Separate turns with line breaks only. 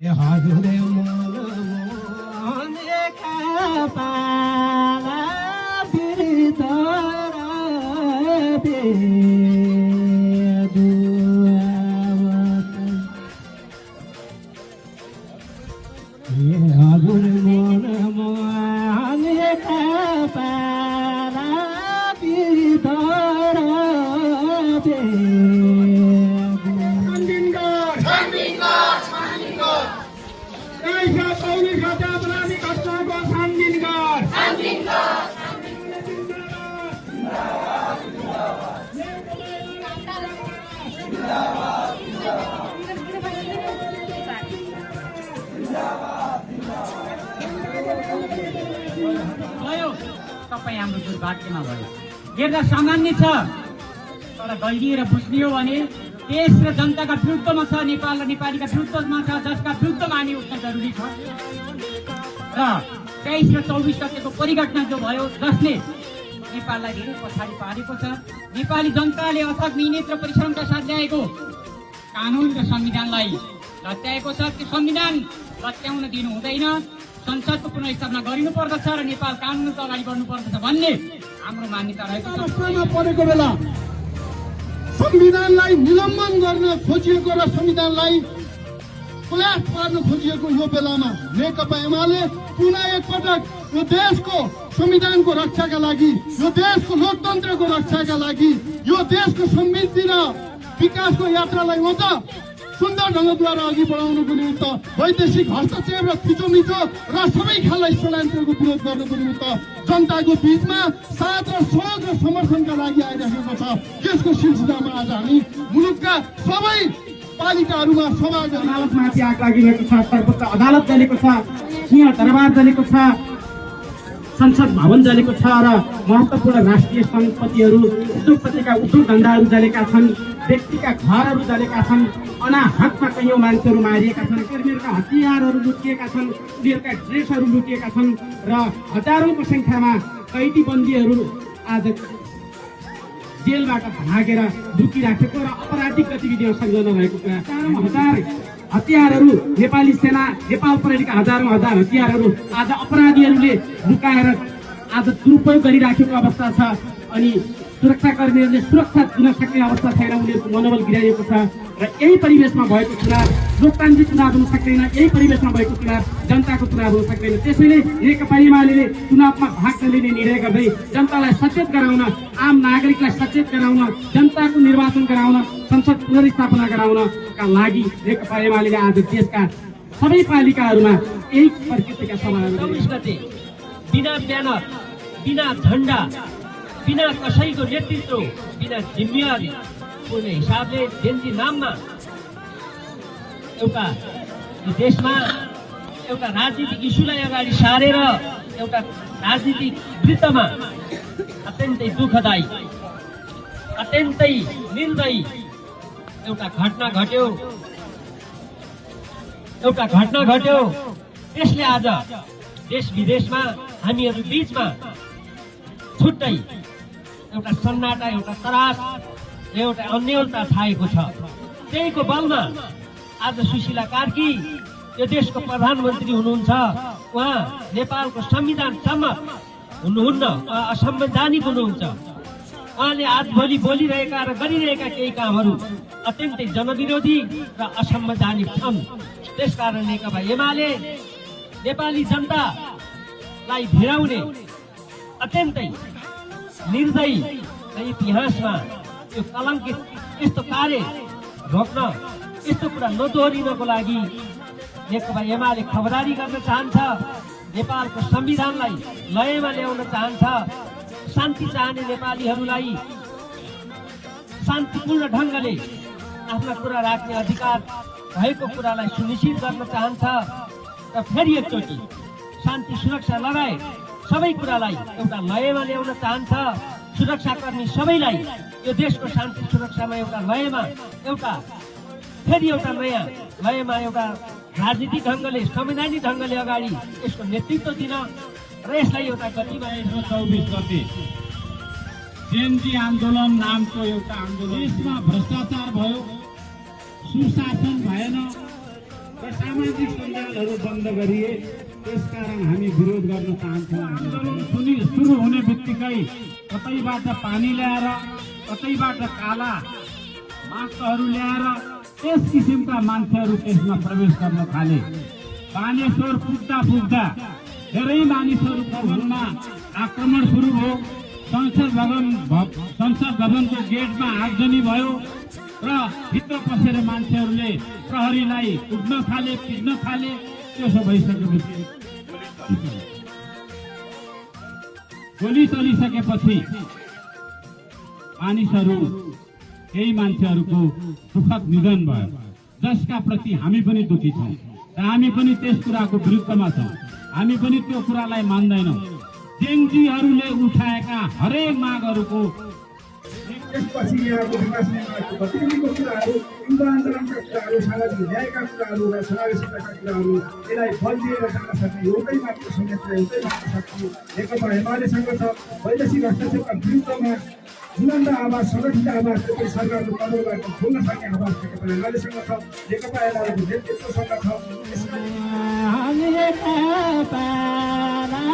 हजुरे मोल मोहने कपाला बिरतर दे दुआवत हजुरे मोल मोहने कपाला बिरतर दे
तपाईँ हाम्रो दुर्भाग्यमा भयो। हेर्दा सामान्य छ, तर गहिरिएर बुझ्ने हो भने देश र जनताका विरुद्धमा छ, नेपाल र नेपालीका विरुद्धमा छ, जसका विरुद्धमा हामी उठ्न जरुरी छ। र 23 र 24 गतेको परिघटना जो भयो, जसले नेपाललाई धेरै पछाडि पारेको छ। नेपाली जनताले अथक मिहिनेत र परिश्रमका साथ ल्याएको कानुन र संविधानलाई लत्याएको छ। त्यो संविधान लत्याउन दिनु हुँदैन, संसदको पुनर्स्थापना गरिनु पर्दछ र नेपाल कानुनको अगाडि बढ्नु पर्दछ भन्ने हाम्रो मान्यता रहेको छ।
अवस्थामा परेको बेला संविधानलाई निलम्बन गर्न खोजिएको र संविधानलाई पलाट पार्न खोजिएको यो बेलामा नेकपा एमाले पुनः एकपटक यो देशको संविधानको रक्षाका लागि, यो देशको लोकतन्त्रको रक्षाका लागि, यो देशको समृद्धि र विकासको यात्रालाई अझ सुन्दर ढङ्गद्वारा अघि बढाउनुको निमित्त वैदेशिक हस्तक्षेप र थिचोमिचो र सबै खालका षड्यन्त्रको विरोध गर्नुको निमित्त जनताको बीचमा साथ र सहयोग र समर्थनका लागि आइरहेको छ। यसको सिलसिलामा आज हामी मुलुकका सबै पालिकाहरूमा सभा
अदालतमाथि आग लागिरहेको छ, सर्वोच्च अदालत जलेको छ, सिंह दरबार जलेको छ, संसद भवन जलेको छ र महत्त्वपूर्ण राष्ट्रिय सम्पत्तिहरू, उद्योगपतिका उद्योग धन्दाहरू जलेका छन्, व्यक्तिका घरहरू जलेका छन्, अनाहकमा कैयौँ मान्छेहरू मारिएका छन्, उनीहरूका हतियारहरू लुटिएका छन्, उनीहरूका ड्रेसहरू लुटिएका छन् र हजारौँको सङ्ख्यामा कैदी बन्दीहरू आज जेलबाट भागेर लुकिराखेको र आपराधिक गतिविधिमा संलग्न भएको कुरा। हजार हतियारहरू नेपाली सेना, नेपाल प्रहरीका हजारौँ हतियारहरू आज अपराधीहरूले लुकाएर आज दुरुपयोग गरिराखेको अवस्था छ। अनि सुरक्षाकर्मीहरूले सुरक्षा दिन सक्ने अवस्था छैन, उनीहरूको मनोबल गिराइएको छ। र यही परिवेशमा भएको चुनाव लोकतान्त्रिक चुनाव हुन सक्दैन, यही परिवेशमा भएको चुनाव जनताको चुनाव हुन सक्दैन। त्यसैले नेकपा एमाले चुनावमा भाग नलिने निर्णय गर्दै जनतालाई सचेत गराउन, आम नागरिकलाई सचेत गराउन, जनताको निर्वाचन गराउन, संसद पुनर्स्थापना गराउनका लागि नेकपा एमाले आज देशका सबै पालिकाहरूमा यही प्रकृतिका सभाहरू
24 गते बिना ब्यानर, बिना झण्डा, बिना कसैको नेतृत्व, बिना जिम्मेवारी पूर्ण हिसाबले जेन्जी नाममा एउटा देशमा एउटा राजनीतिक इस्युलाई अगाडि सारेर एउटा राजनीतिक वृत्तमा अत्यन्तै दुःखदायी, अत्यन्तै निर्दयी एउटा घटना घट्यो। त्यसले आज देश विदेशमा हामीहरू बीचमा छुट्टै एउटा सन्नाटा, एउटा त्रास, एउटा अन्यलता छाएको छ। त्यहीको बलमा आज सुशीला कार्की यो देशको प्रधानमन्त्री हुनुहुन्छ, उहाँ नेपालको संविधानसम्म हुनुहुन्न, उहाँ असंवैधानिक हुनुहुन्छ। उहाँले आजभोलि बोलिरहेका र गरिरहेका केही कामहरू अत्यन्तै जनविरोधी र असंवैधानिक छन्। त्यसकारण नेकपा एमाले नेपाली जनतालाई भिडाउने अत्यन्तै निर्दयी र इतिहासमा यो कलङ्कित यस्तो कार्य रोक्न, यस्तो कुरा नदोहोरिनको लागि नेकपा एमाले खबरदारी गर्न चाहन्छ। नेपालको संविधानलाई लयमा ल्याउन चाहन्छ। शान्ति चाहने नेपालीहरूलाई शान्तिपूर्ण ढङ्गले आफ्ना कुरा राख्ने अधिकार भएको कुरालाई सुनिश्चित गर्न चाहन्छ र फेरि एकचोटि शान्ति सुरक्षा लगायत सबै कुरालाई एउटा लयमा ल्याउन चाहन्छ। सुरक्षाकर्मी सबैलाई यो देशको शान्ति सुरक्षामा एउटा लयमा, एउटा फेरि एउटा नयाँ लयमा, एउटा राजनीतिक ढङ्गले, संवैधानिक ढङ्गले अगाडि यसको नेतृत्व दिन र यसलाई एउटा गतिमा
24 गते जेनजी आन्दोलन नामको एउटा आन्दोलन, देशमा भ्रष्टाचार भयो, सुशासन भएन, र सामाजिक सञ्जालहरू बन्द गरिए। त्यसकारण हामी विरोध गर्न चाहन्छौँ। आन्दोलन सुरु हुने बित्तिकै कतैबाट पानी ल्याएर कतैबाट काला मास्कहरू ल्याएर यस किसिमका मान्छेहरू त्यसमा प्रवेश गर्न थाले। बानेश्वर पुग्दा धेरै मानिसहरूको घरमा आक्रमण सुरु भयो। संसद भवनको गेटमा आगजनी भयो र भित्र पसेर मान्छेहरूले प्रहरीलाई कुट्न थाले, पिट्न थाले। त्यसो भइसकेपछि गोली चलिसकेपछि मानिसहरू केही मान्छेहरूको दुःखद निधन भयो, जसका प्रति हामी पनि दुखी छौँ र हामी पनि त्यस कुराको विरुद्धमा छौँ। हामी पनि त्यो कुरालाई मान्दैनौँ। जेनजीहरूले उठाएका हरेक मागहरूको
त्यसपछि यहाँको विकास निर्माणको गतिविधिको कुराहरू, युवा आन्दोलनका कुराहरू, सामाजिक न्यायका कुराहरू र समावेशिताका कुराहरू यसलाई बल दिएर जान सक्ने एउटै मात्र संयन्त्र, एउटै मात्र शक्ति नेकपा एमालेसँग छ। वैदेशिक हस्तक्षेपका विरुद्धमा बुलन्द आवाज, सङ्गठित आवाज तपाईँ सरकारको तर्फबाट खोल्न सक्ने आवाज नेकपा एमालेसँग छ, नेकपा एमालेको नेतृत्वसँग छ।
हामी पारा